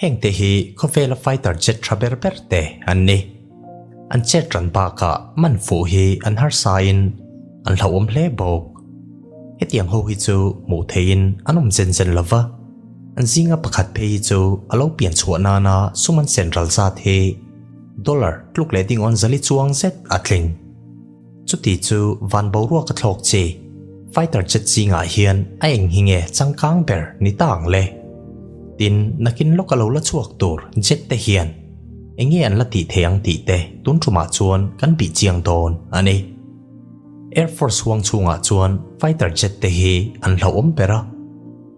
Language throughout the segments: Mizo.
Hengte hi khawvela fighter jet tha ber ber te an ni. An chet ran bakah man fuh hi an harsain an hlauhawm hle bawk. Hetiang ho hi chu hmuh theihin an awm zen zen lova, an zinga pakhat phei hi chu a lo pian chhuah nana sum an sen ral zat hi dollar tluk leh dingawn zali chuang zet a tling. Chuti chu van boruak a thlawk chi fighter jet zingah hian a eng hi nge changkang ber ni ta ang le? Tin, nakin lawk a lo la chhuak tur jet te hian eng nge an la tih thei ang tih te tun tumah chuan kan bih chiang dawn a ni. Air Force huang chhungah chuan fighter jet te hi an hlauhawm ber a,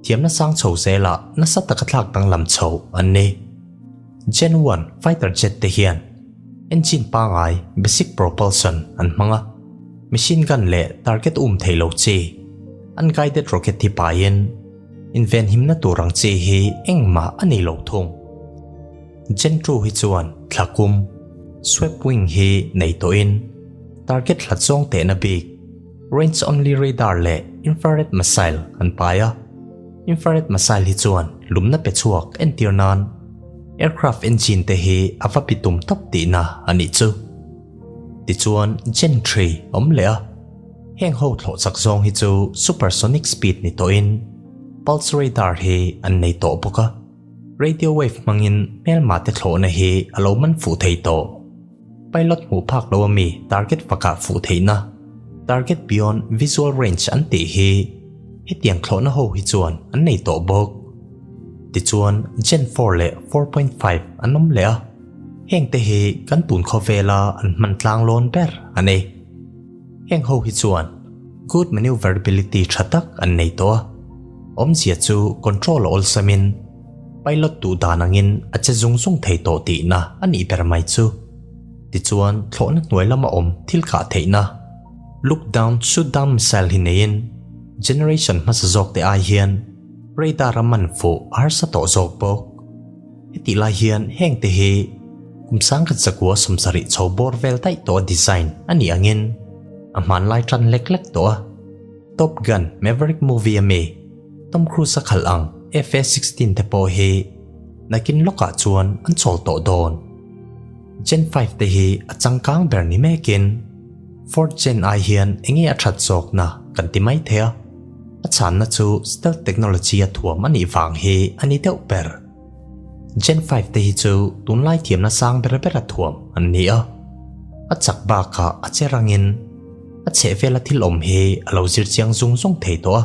thiamna sang chho zelah nasa taka thlak danglam chho an ni. Gen one fighter jet te hian engine pangai basic propulsion an hmang a, machine gun leh target um thei lo chi unguided rocket hi paiin invenhimna tur ang chi hi engmah a nei lo thung. Gen 2 hi chuan thla kum swept wing hi nei tawhin target hlat zawng tehna bik range only radar leh infrared missile an pai a. Infrared missile hi chuan lumna pe chhuak entir nan aircraft engine te hi a va pi tum tawp tihna a nih chu. Tichuan Gen 3 awm leh a, heng ho thlawh chak zawng hi chu supersonic speed ni tawhin pulse radar hi an nei tawh bawk a. Radio wave hmangin hmelma te thlawhna hi a lo man fuh thei tawh. Pilot hmuh phak lo ami target fakah fuh theihna, target beyond visual range an tih hi hetiang thlawhna ho hi chuan an nei tawh bawk. Tichuan Gen 4 leh 4.5 an awm leh a, hengte hi kan tun khawvela an hman tlang lawn ber a ni. Heng ho hi chuan good maneuverability tha tak an nei tawh a, awmzia chu control a awlsamin pilot duh dan angin a che zung zung thei tawh tihna a nih ber mai chu. Tichuan thlawhna hnuai lama awm thil khah theihna look down shoot down missile hi neiin generation hmasa zawk te ai hian radar a man fuh a harsa tawh zawk bawk. Hetih lai hian heng te hi kum sangkhat zakua 70 chho bawr vel daih tawh a design a nih angin a hmanlai tan lek lek tawh a. Top Gun Maverick movie ami Tom Cruise a khalh ang FA-16 te pawh hi nakin lawkah chuan an chawl tawh dawn. Gen 5 te hi a changkang ber ni mekin fourth gen ai hian enge a that zawkna kan ti mai thei a, a chhanna chu stealth technology a thuam a nih vang hi a ni deuh ber. Gen 5 te hi chu tunlai thiamna sang ber ber a thuam an ni a, a chak bakah a che rangin a chhehvela thil awm hi a lo zir chiang zung zung thei tawh a,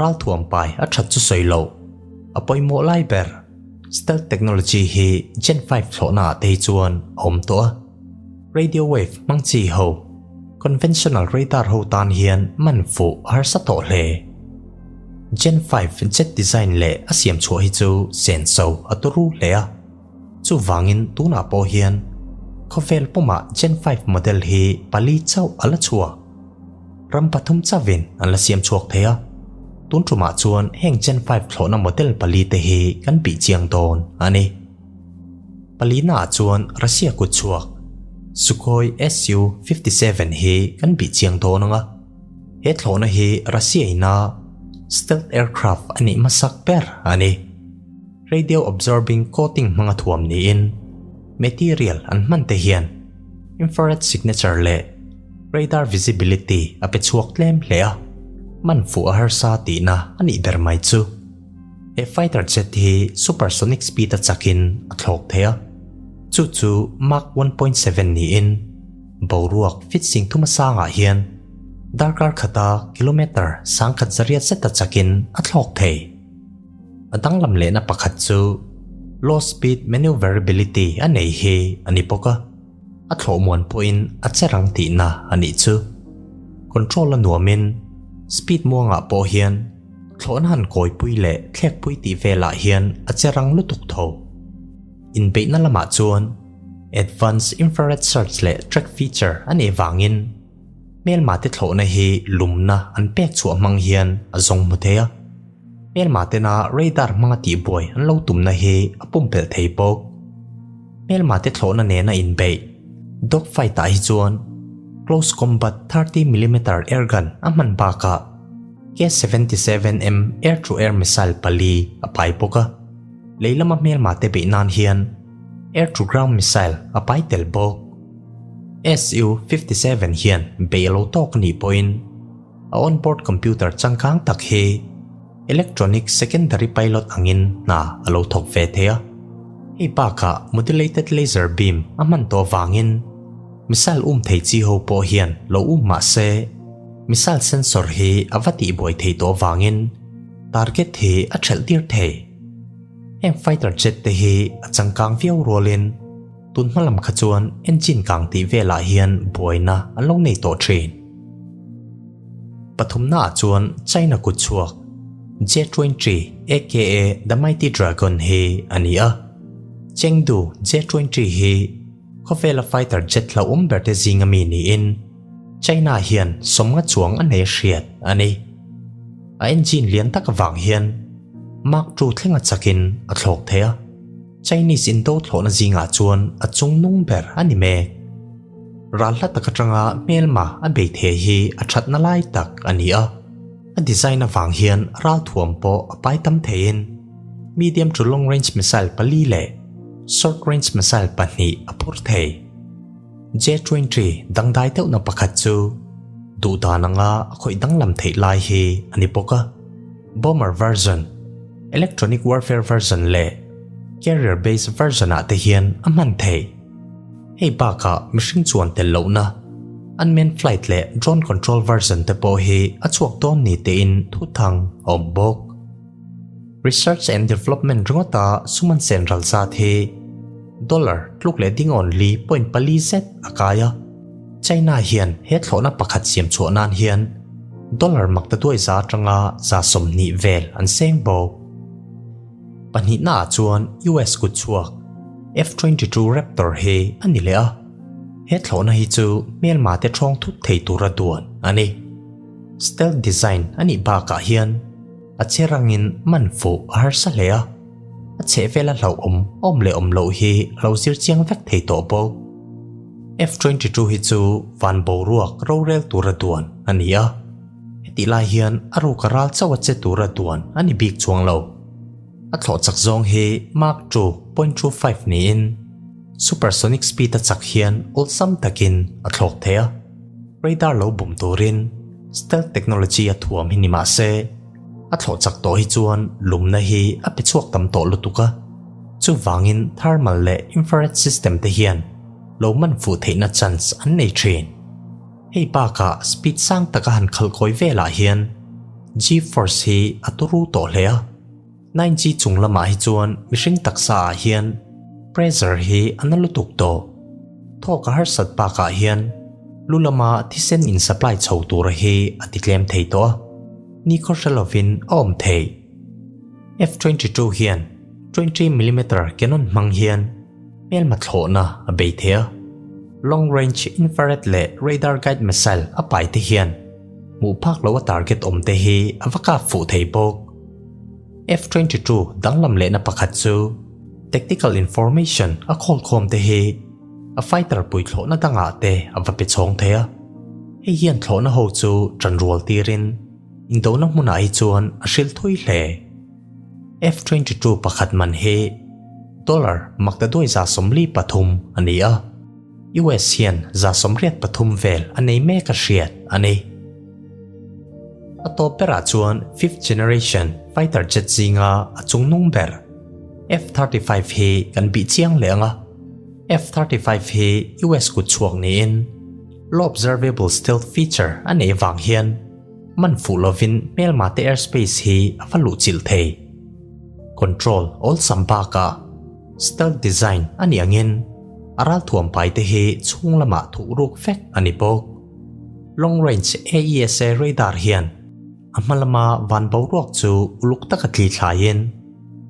ral thuam pai a that chu sawi loh a pawimawh lai ber. Stealth technology hi Gen 5 thlawhna ah te hi chuan a awm tawh a, radio wave hmang chi ho, conventional radar ho tan hian man fuh a harsa tawh hle. Gen 5 jet design leh a siam chhuah hi chu senso a turu hle a, chuvangin tunah pawh hian khawvel pumah Gen 5 model hi pali chauh a la chhuak. Ram pathum chauhin an la siam chhuak thei a, tun tumah chuan heng Gen 5 thlawhna model pali te hi kan bih chiang dawn a ni. Palina ah chuan Russia kut chhuak Sukhoi Su-57 hi kan bih chiang dawn ang a, he thlawhna hi Russia ina stealth aircraft a nih hmasak ber a ni. Radio absorbing coating hmanga thuam niin material an hman te hian infrared signature leh Radar visibility a pe chhuak tlem hle a, man fuh a harsa tihna a nih ber mai chu. He fighter jet hi supersonic speed a chakin a thlawk thei a, chu chu Mach 1.7 niin boruak fit sing thuma sangah hian darkar khata kilometer sangkhat zariat zeta chakin a thlawk thei. A danglam lehna pakhat chu low speed maneuverability a nei hi a ni bawk a. A thlawh muan pawhin a che rang tihna a nih chu. Control a nuamin speed muangah pawh hian thlawhna han kawipui leh thlekpui tih velah hian a che rang lutuk tho. Inbeihna lamah chuan advanced infrared search leh track feature a nih vangin hmelma te thlawhna hi lumna an pek chhuah hmang hian a zawng hmu thei a. Hmelma tena radar hmanga tihbuai an lo tumna hi a pumpelh thei bawk. Hmelma te thlawhna nena inbeih dog fight ah hi chuan close combat 30 millimeter airgun a hman bakah K-77M air-to-air missile pali a pai bawk a. Lei lama hmelma te beih nan hian air to ground missile a pai tel bawk. Su-57 hian beih a lo tawk a nih pawhin a onboard computer changkang tak hi electronic secondary pilot angin hna a lo thawk ve thei a. Hei bakah modulated laser beam a hman tawh avangin missile um thei chi ho pawh hian lo um mah se missile sensor hi a va tihbuai thei tawh avangin target hi a thelh tir thei. Heng fighter jet te hi a changkang viau rualin tun hma lam kha chuan engine kang tih velah hian buaina an lo nei tawh thin. Pathumna ah chuan China kut chhuak J-20 aka The Mighty Dragon hi a ni a. Chengdu J-20 hi khawvela fighter jet hlauhawm ber te zinga mi niin China hian sawmnga chuang a nei a hriat a ni. A engine lian tak avang hian Mark II thlenga chakin a thlawk thei a, Chinese indo thlawhna zingah chuan a chung nung ber a ni mek. Ral hla tak atanga hmelma a bei thei hi a thatna lai tak a ni a, a design avang hian ralthuam pawh a pai tam theiin medium to long range missile pali leh short range missile pahnih a phur thei. J-20 dangdai deuhna pakhat chu duh dan anga a khawih danglam theih lai hi a ni bawk a. Bomber version, electronic warfare version leh carrier based version ah te hian a hman theih. Hei bakah mihring chuan tel lohna, unmanned flight leh drone control version te pawh hi a chhuak dawn ni tein thuthang a awm bawk. Research and Development ringawta sum an sen ral zat hi dollar tluk leh ding awn li point pali zet a kai a. China hian he thlawhna pakhat siam chhuah nan hian dollar makta duai za atanga za 20 vel an seng bawk. Pahnihna ah chuan US kut chhuak F-22 Raptor hi a ni leh a. He thlawhna hi chu hmelma te thawng thut thei tura duan a ni. Stealth design a nih bakah hian a che rangin man fuh a harsa hle a, a chhehvela hlauhawm awm leh awm loh hi a lo zir chiang vek thei tawh bawk. F-22 hi chu van boruak rorel tura duan a ni a, hetih lai hian a ruka ral chauh a che tura duan a ni bik chuang lo. A thlawh chak zawng hi Mach 2.25 niin supersonic speed a chak hian awlsam takin a thlawk thei a. Radar lo bum turin stealth technology a thuam hi ni mah se, a thlawh chak tawh hi chuan lumna hi a pe chhuak tam tawh lutuk a. Chuvangin thermal leh infrared system te hian lo man fuh theihna chance an nei thin. Hei bakah speed sang taka han khalh kawi velah hian G-force hi a turu tawh hle a. 9G chung lamah hi chuan mihring taksa ah hian pressure hi a na lutuk tawh. Thawk a harsat bakah hian lu lama thisen in supply chho tura hi a ti tlem thei tawh a, nikhaw hre lovin a awm thei. F-22 hian 20 millimeter cannon hmang hian hmelma thlawhna a bei thei a, long range infrared leh radar guide missile a pai te hian hmuh phak loh a target awm te hi a va kap fuh thei bawk. F-22 danglam lehna pakhat chu tactical information a khawlkhawm te hi a fighter pui thlawhna dangah te a va pe chhawng thei a. Hei hian thlawhna ho chu ṭan rual tirin indona hmunah hi chuan a hrilh thui hle. F-22 pakhat man hi dollar maktaduai 43 a ni a, US hian 83 vel a nei mek a hriat a ni. A tawp berah chuan fifth generation fighter jet zinga a chungnung ber F-35 hi kan bih chiang leh ang a. F-35 hi US kut chhuak niin low observable stealth feature a neih avang hian man fuh lovin hmelma te airspace hi a va luh chilh thei. Control awlsam bakah stealth design a nih angin a ralthuam pai te hi chhung lamah thuh ruk vek a ni bawk. Long range AESA radar hian a hma lama van boruak chu uluk taka tli thlaiin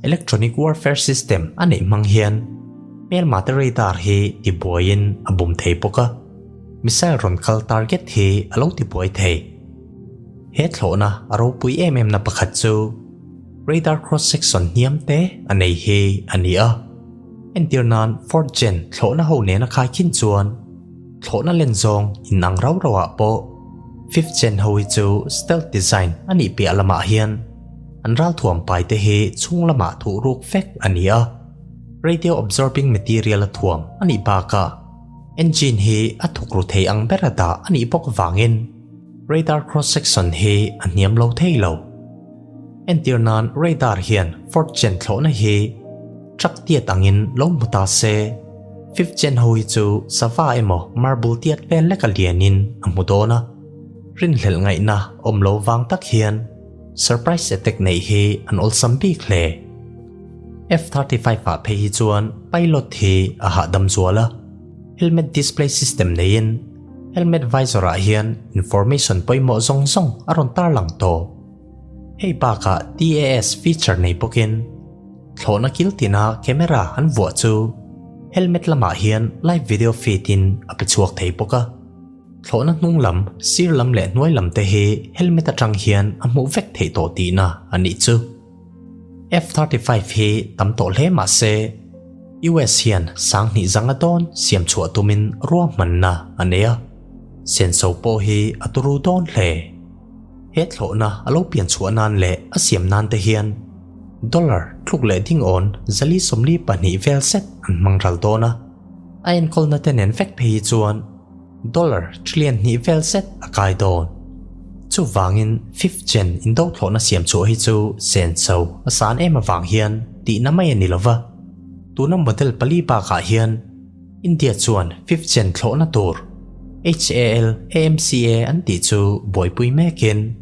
electronic warfare system a neih hmang hian hmelma te radar hi tibuaiin a bum thei bawk a, missile rawn kal target hi a lo tibuai thei. He thlawhna a ropui em em na pakhat chu radar cross section hniam te a nei hi a ni a, entir nan fourth gen thlawhna ho nena khaikhin chuan Thlawhna len zawng inang rau rauah pawh fifth gen ho hi chu stealth design a nih piah lamah hian An ralthuam pai te hi chhung lamah thuh ruk vek a ni a, radio absorbing material a thuam a nih bakah engine hi a thuk ru thei ang bera dah a nih bawk vangin radar cross section hi a hniam lo thei lo. Entir nan radar hian fourth gen thlawhna hi truck tiat angin lo hmu ta se, fifth gen ho hi chu sava emaw marble tiat vel leka lianin a hmu dawn a, rinhlelh ngaihna awm lo vang tak hian Surprise attack neih hi an awlsam bik hle. F-35 ah phei hi chuan pilot hi a hahdam zual a, helmet display system neiin helmet visor ah hian information pawimawh zawng zawng a rawn tarlang tawh. Hei bakah TAS feature nei bawkin thlawhna kil tina camera an vuah chu helmet lamah hian live video feed in a pe chhuak thei bawk a. Thlawhna hnung lam, sir lam leh hnuai lam te hi helmet atang hian a hmuh vek theih tawh tihna a nih chu. F-35 hi tam tawh hle mah se, US hian sanghnih zanga dawn siam chhuah tumin ruahmanna a nei a, senso pawh hi a turu dawn hle. He thlawhna a lo pian chhuah nan leh a siam nan te hian dollar tluk leh dingawn 442 vel zet an hmang ral dawn a, a enkawlna te nen vek phei hi chuan Dollar trillion hnih vel zet a kai dawn. Chuvangin fifth gen indo thlawhna siam chhuah hi chu senso a san em avang hian tihna mai a ni lova. Tuna model pali bakah hian India chuan fifth gen thlawhna tur HAL AMCA an tih chu buaipui mekin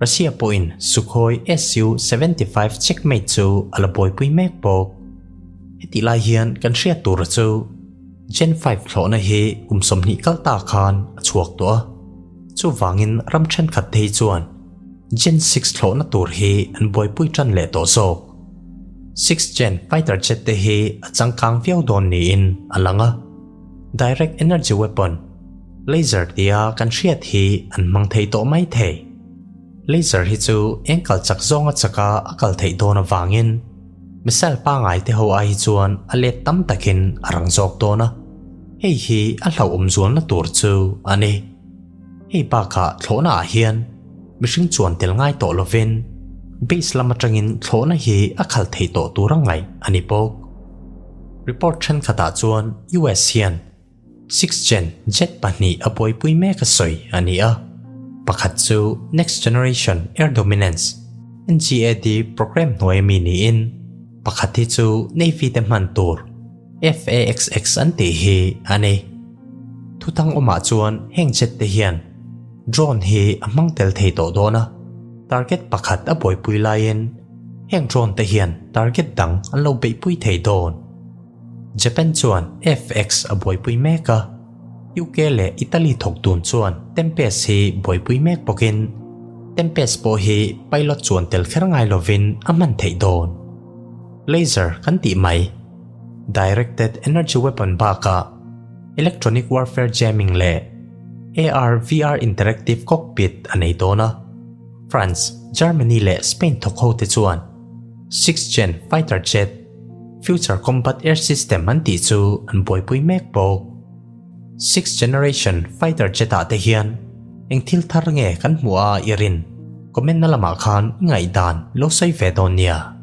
Russia pawhin Sukhoi Su-75 Checkmate chu a la buaipui mek bawk. Hetih lai hian kan hriat tura chu Gen 5 thlawhna hi kum 20 kal ta khan a chhuak tawh a, chuvangin ram thenkhat te hi chuan Gen 6 thlawhna tur hi an buaipui tan leh tawh zawk. Sixth Gen fighter jet te hi a changkang viau dawn niin a lang a, direct energy weapon, laser tia kan hriat hi an hmang thei tawh mai thei. Laser hi chu eng kal chak zawnga chaka a kal theih dawn avangin, Missile pangai te ho ai hi chuan a let tam takin a rang zawk dawn a, hei hi a hlauhawm zualna tur chu a ni. Hei bakah thlawhna ah hian mihring chuan tel ngai tawh lovin base lam atangin thlawhna hi a khal thei tawh tur a ngaih a ni bawk. Report thenkhatah chuan US hian Sixth Gen jet pahnih a buaipui mek a sawi a ni a, pakhat chu Next Generation Air Dominance, NGAD, program hnuai ami niin, pakhat hi chu Navy te hman tur FAXX an tih hi a ni. Thutang awmah chuan heng jet te hian drone hi a hmang tel thei tawh dawn a, target pakhat a buaipui laiin heng drone te hian target dang an lo beihpui thei dawn. Japan chuan FX a buaipui mek a, UK leh Italy thawk dun chuan Tempest hi buaipui mek bawkin Tempest pawh hi pilot chuan tel kher ngai lovin a hman theih dawn. Laser kan tih mai. Directed energy weapon bakah electronic warfare jamming leh AR-VR interactive cockpit a nei dawn a, France, Germany leh Spain thawk ho te chuan sixth gen fighter jet, Future Combat Air System an tih chu an buaipui mek bawk. Sixth Generation Fighter Jet ah te hian eng thil thar nge kan hmuh a i rin? Comment na lamah khan i ngaihdan lo sawi ve dawn nia.